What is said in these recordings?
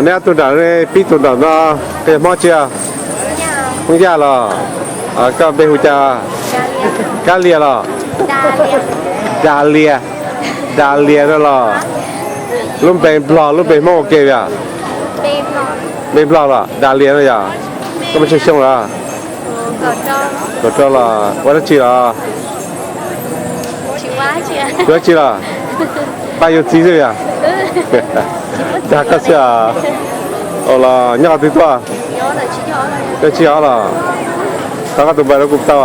Neb ob tug nram, pib tus nram no, koj yog Hmoob tsi? Hmoob Yaj los? Koj npe hu cas? Kab Lias los? Da Lias. Da Lias no los? Lub npe Nplog lub npe Hmoob ua ke yom? Npe Nplog los Da Lias no yom? Koj muaj tsawg xyoo lawm? Kaum rau los? Ua dab tsi los? Ua dab tsi los? Pab yuav txiv xwb yom? Dag koj xwb. Ua los nyob qhov twg tuaj? Nyob Tsib Ob los? Thov koj tus npawb rau kuv tau.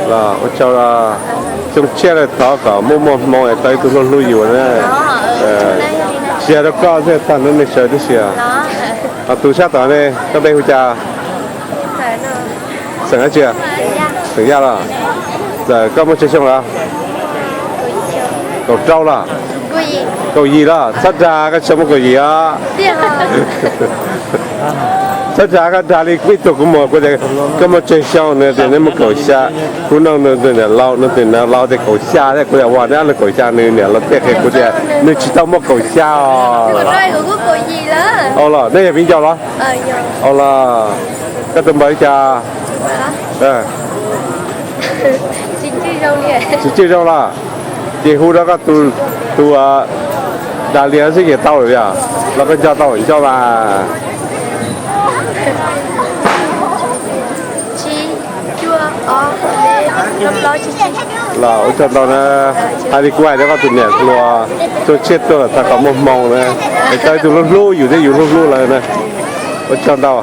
Ua tsaug, xyoo tshiab lawm thov kom muaj muaj hmoo es tau ib tug hlub hlub yus na. Tsis yog rau koj xwb, tag nrho neeg sawv tib si. Ho tus sab tom ne, koj npe hu cas? Xeem dab tsi? Xeem Yaj los? Txawm koj muaj tsawg xyoo lawm? Kaum rau los? Kaum yim los? Txhob dag koj tsis muaj kaum yim os. Txhob dag, koj dag li kuv ib tug kuv muam kuv tias koj muaj tsawg xyoo, nws tias nws muaj kaum xya. Kuv nug nws tus niam laus, nws tus niam laus tias kaum xya thiab, kuv tias ua neb ob leeg kaum xya, nws niam laus thiaj qhia kuv tias nws tsis tau muaj kaum xya os. Ua los neb yog viv ncaus los? Ua los koj tus npawb li cas? Tsis cwj zoo los? Ces hu rau koj tus Da Lias xwb ces tau lawm yom? Los koj nco tau nco mas. Los ua tsaug ntau na, hais li kuv hais rau koj tus niam hluas, xyoo tshiab tuaj lawm thov kom muaj hmoo na, es tau ib tug hlub hlub yus thiab yus hlub hlub lawv na. Ua tsaug ntau.